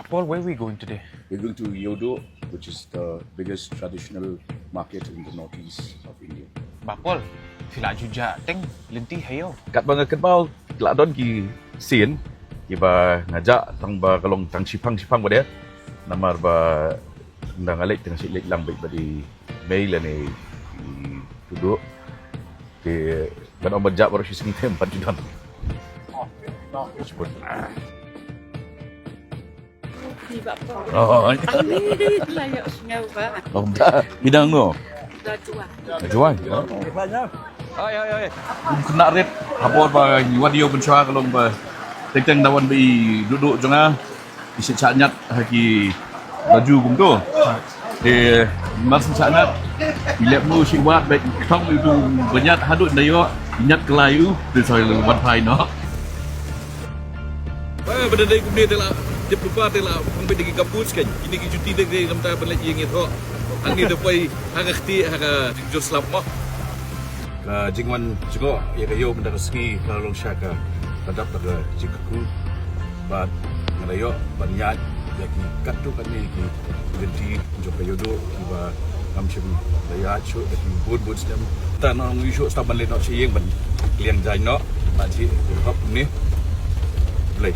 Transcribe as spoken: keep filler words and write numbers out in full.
Paul, where are we going today? We're going to Ïewduh, which is the biggest traditional market in the northeast of India. Bah Paul, phi la ju jah teng lynti ha ïew. Katba nga kynmaw la don ki sien kiba nga jah tang ba ka long tang shipang shipang ba dei. Namar ba nga leit tang shi leit lang bad i mei lane i Duduh. Te ban ong ban jah baroh shi sngi te em pat ju don. Shibun. Ni ba ko. Oh, Ani la ïoh sngew ba. oh, da, bidang no. Da juang. Juang. Oh. Oi, oi, oi. Kum kena rit habor ba ngi wan ïew mynshuwa ka long ba teng teng da wan ba i Duduh jong nga. I sha nyat ha ki laju kumto. Te mar sha nyat i lep mu shi wat ba i thong i tu ba nyat haduh da ïoh i nyat kelai u. Te sa wan phai noh. Ba ba da dei kumne te la tip lypa te la pynbeit da ki gumboot skhem. Kine ki juti dei dei namta ban leit ïeng ïathoh. Hangne da poi ha ka kti ha ka jingjur slap mo. Ka jingwan jngoh ïa ka ïew mynta ka sngi ka long sha ka la dap da ka jingkyrkhu. Bad nga la ïoh ban ïaid ïa ki katto katne ki lynti jong ka Ïewduh kiba ngam shym la ïaid shuh da ki bun bun snem. Te nang ïoh shuh stad ban leit noh sha ïing ban liang jaiñ noh. Bad shi hok kumne. Blei.